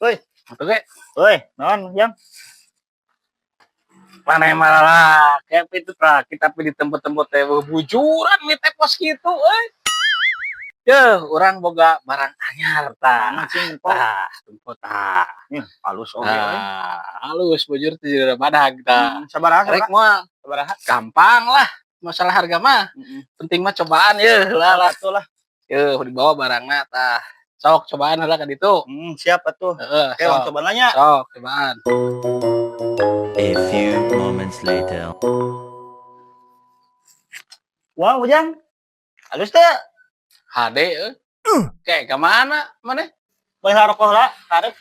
Woi. Atuh ge. Woi, naon, Jang? Mana malah kayak itu rakit tapi di tempat-tempat teh bujuran mi teh pos kitu euy. Yeuh, urang boga barang anyar tah. Mana sih tempo? Tah, tempo tah. Ih, halus oge euy. Tah, halus bujur teh jadi badag tah. Sabaraha? Rek Sabaraha? Moal? Sabaraha? Gampang lah. Masalah harga mah. Penting mah cobaan ye lah lah. Atuh lah. Yeuh, dibawa barangna tah. Sok cobaan heula ka ditu. Siap atuh. Heeh, Oke, urang sok. cobaan lah nya. Sok cobaan. A few moments later. Wow, Ujang. Halus teh. HD euy. Kayak ke mana maneh? Boleh rokok lah, karep.